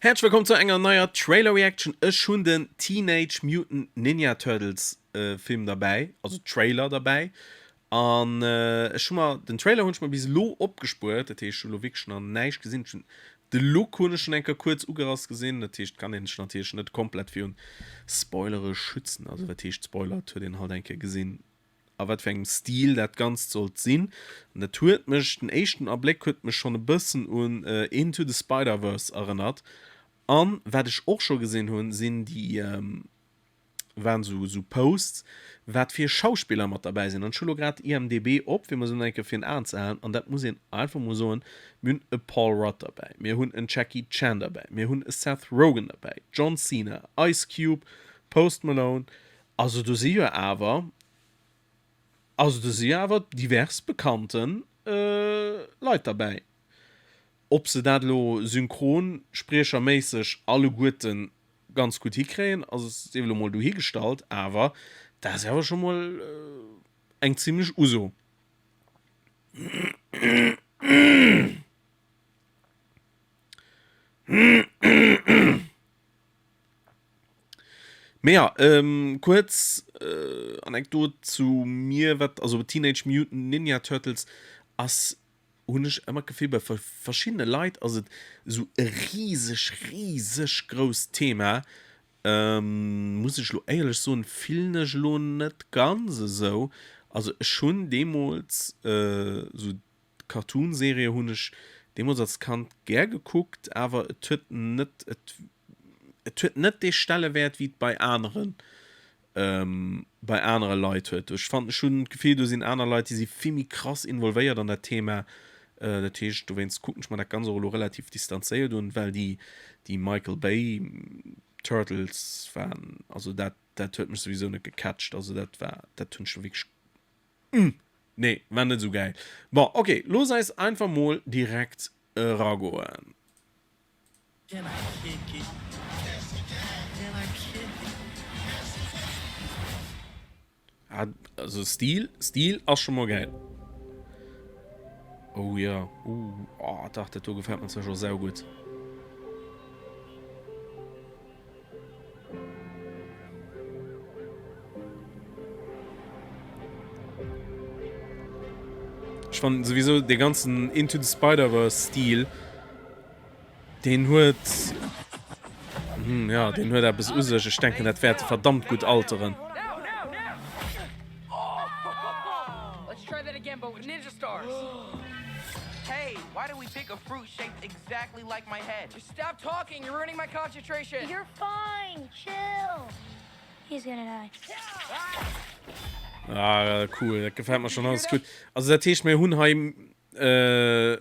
Häerzlech wëllkomm zu enger neier Trailer Reaction. Ech hunn den Teenage Mutant Ninja Turtles Film derbäi, also Trailer derbäi. An ech hu mer, den Trailer hunn ech mer bis elo opgespuert, dat heescht ech hu elo wierklech nach näischt gesinn. Ech hunn de Look hunn ech schonn eng Kéier kuerz ugerass gesinn, dat heescht kann een sech natierlech net komplett virun Spoilere schützen. Also wat heescht Spoiler, et huet een halt eng Kéier gesinn a wat fir engem Stil dat Ganzt sollt sinn. An dat huet mech, den éischten Abléck huet mech schonn e bëssen un Into the Spider-Verse erënnert. An wat ech och scho gesinn hunn, sinn déi, waren esou esou Posts, wat fir Schauspiller mat derbäi sinn. An ech hu lo grad IMDb op, fir mer se eng Kéier fir den Aen ze halen. An dat muss een einfach mol soen, mir hunn e Paul Rudd derbäi, mir hunn en Jackie Chan derbäi, mir hunn e Seth Rogen derbäi, John Cena, Ice Cube, Post Malone, Also do si jo awer, also do si jo awer divers bekannte Leit derbäi. Ob se dat elo synchronspriecherméisseg alleguerte ganz gutt hikréien, ass sief elo mol dohigestallt, awer dat ass awer scho mol eng zimlech Uso. Mee ja, ähm, kuerz äh, Anekdot zu mir, wat, also Teenage Mutant Ninja Turtles ass, hunn ech ëmmer d'Gefill, bei verschiddene Leit ass et esou e riseg, riseg grousst Thema. Ähm, muss ech elo éierlech soen, fillen ech elo net ganz esou. Also ech hunn deemools äh, esou D'Cartoon-Serie hunn ech deemools als Kand gär gekuckt, awer et huet net, et, et huet net dee Stellewäert, wéi et bei aneren, bei anere Leit huet. Ech fannen, ech hunn d'Gefill, do sinn aner Leit, déi si vill méi krass involvéiert an dat Thema. Dat heescht, dowéinst kucken ech mer dat Ganzt och elo relativ distanzéiert un, well déi, déi Michael Bay Turtles waren, also dat, dat huet mech souwisou net gecatcht. Also dat war, dat hunn ech wierklech Nee, war net esou gäil. Bon, ok, looss eis einfach mol direkt eragoen. Ah, also Stil, Stil ass scho mol gäil. Oh ja, uh, oh, dach, dat do gefält mer zwar scho saugutt. Ech fannen souwisou dee ganzen Into the Spider-Verse Stil, deen huet, hm, ja, deen huet eppes u sech. Ech denken, dat wäert verdammt gutt alteren. Stop talking, you're ruining my concentration. You're fine, chill. He's gonna die. Ah, cool, dat gefält mer schon alles gutt. Also dat heescht, mir hunn hei, äh,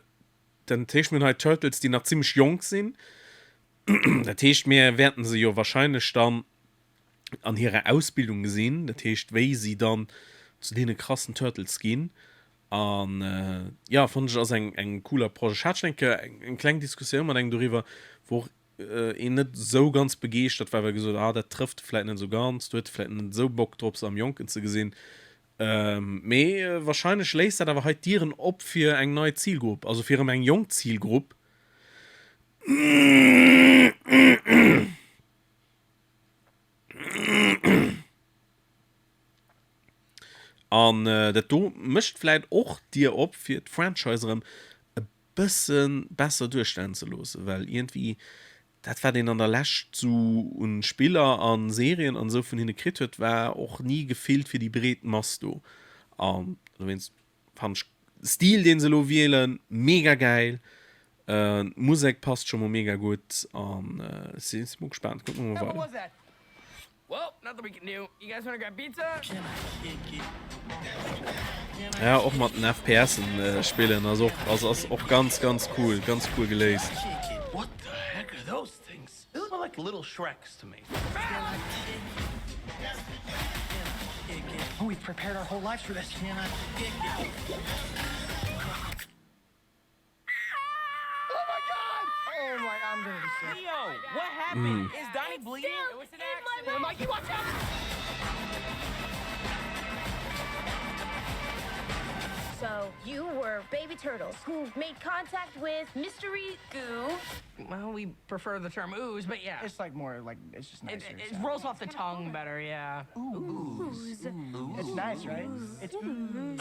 dat heescht, mir hunn hei Turtles, déi nach zimmlech jonk sinn. Dat heescht, mir wäerten se jo wahrscheinlech dann an hirer Ausbildung gesinn, dat heescht, wéi si dann zu deene krassen Turtles ginn. An jo, fannen ech ass eng eng cool Approche. Ech hat schon eng Kéier eng eng kleng Diskussioun mat engem doriwwer, wou och een net esou ganz begeeschtert war, well e gesot huet, ah dat trëfft e vläit net esou ganz, do huet e vläit net esou Bock drop se am Jonken ze gesinn. Mee wahrscheinlech léisst dat awer hei d'Dieren op fir eng nei Zilgrupp, also fir erëm eng jonk Zilgrupp. An dat do mécht vläit och d'Dier op, fir d'Franchise erëm e bësse besser duerstellen ze loossen, well iergendwéi dat, wat een an der Lescht sou un Spiller a Serien an esou vun hinne kritt huet, war och ni gefillt fir déi breet Mass do. An dowéinst fannen ech Stil, deen se elo wielen, mega gäil. D'Musek passt scho mol mega gutt an ech si mol gespaant. Kucke mer mol weider. Ja och mat den FPSen spillen ass och ass ass och ganz ganz cool, ganz cool geléist. So you were baby turtles who made contact with mystery goo. Well, we prefer the term ooze, but yeah. It's like more like it's just It, nicer. it, it rolls off the tongue better, yeah. Ooze. It's nice, right? It's ooze.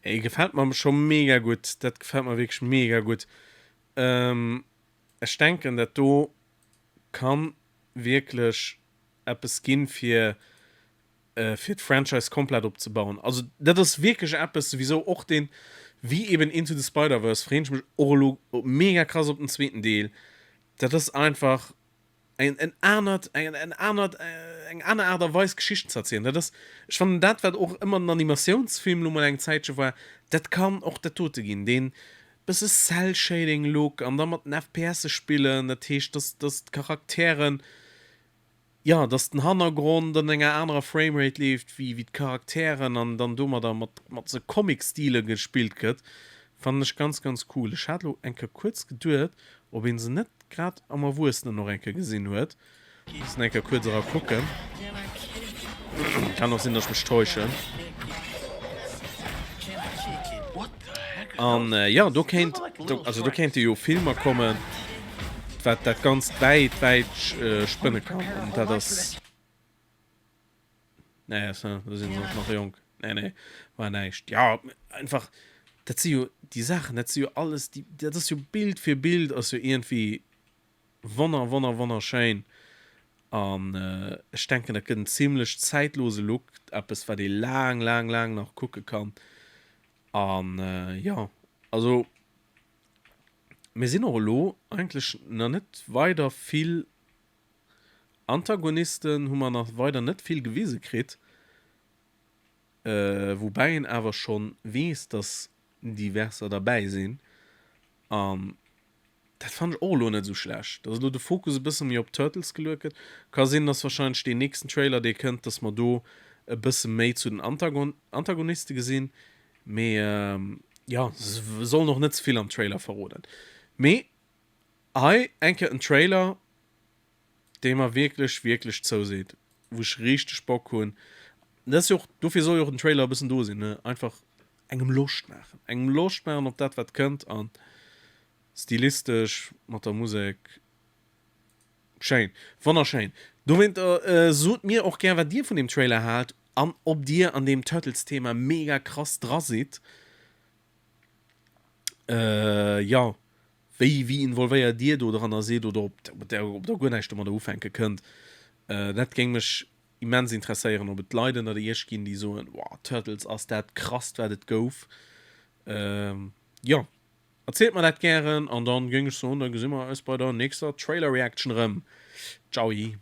Ey, gefällt mer scho mega gutt. Dat gefällt mer wierklech mega gutt. Ähm, ech denken dat do kann wierklech eppes ginn fir fir d'Franchise komplett opzebauen. Also dat ass wierklech eppes souwisou och deen, wéi eben Into the Spider-Verse freen ech mech och elo mega krass op den zweeten Deel. Dat ass einfach eng en anert eng en anert eng aner Aart a Weis Geschichten ze erzielen. Dat ass, ech fannen dat wat och ëmmer den Animatiounsfilm lo mol eng Zäitche war, dat kann och dat dote ginn, deen bësse Cell-Shading Look an da mat den FPSe spillen, dat heescht dass dass d'Charakteren Jo, dass den Hannergrond an enger anerer Framerate leeft wéi wéi d'Charakteren an dann domadder mat mat sou Comic-Stile gespillt gëtt, fannen ech ganz ganz cool. Ech hat lo eng Kéier kuerz geduet, ob een se net grad am Erwuessenen och eng Kéier gesinn huet. Mussen eng Kéier kuerz era kucken. Kann och sinn, dass ech mech täuschen. An jo, do kéint, also do kéinte jo Filmer kommen, wat dat Ganzt wäit, wäit spënne kann. An dat ass, nee, do sinn se och nach jonk. Nee, nee, war näischt. Jo, einfach, dat si jo déi Saachen, dat si jo alles, déi, dat ass jo Bild fir Bild ass jo iergendwéi wonner, wonner, wonnerschéin. An ech denken, dat gëtt en zimlech zäitlose Look, eppes, wat ee laang, laang, laang nach kucke kann. An jo, also mir sinn och elo eigentlech nach net weider vill Antagonisten hu mer nach weider net vill gewise kritt, woubäi een awer scho weess, dass diverser derbäi sinn. An Dat fannen ech och elo net esou schlecht, dass elo de Fokus e bësse méi op d'Turtles geluet gëtt. Ka sinn, dass wahrscheinlech deen nächsten Trailer, dee kënnt, dass mer do e bësse méi zu den Antagon Antagoniste gesinn. Mee jo, se sollen och net ze vill am Trailer verroden. Mee hei eng Kéier en Trailer, dee mer wierklech, wierklech zouseet, wou ech richteg Bock hunn. Dat ass jo och, dofir soll jo och den Trailer e bëssen do sinn, ne? Einfach engem Loscht maachen, engem Loscht maachen op dat, wat kënnt an Stilistesch mat der Musek schéin, wonnerschéin. Dowéint sot mir och gär wat dir vun deem Trailer haalt an ob dir an deem Turtles Thema mega krass dra sidd. Jo, wéi wéi involvéiert dir do dranner sidd oder ob der ob der guer näischt domadder ufänke kënnt. Dat géing mech immens interesséieren, ob et Leit ënnert iech ginn déi soen, wow Turtles ass dat krasst wat et gouf. Jo. Erzielt mer dat gären an dann géing ech soen, da gesi mer eis bei der nächster Trailer Reaction erëm. Ciaoi.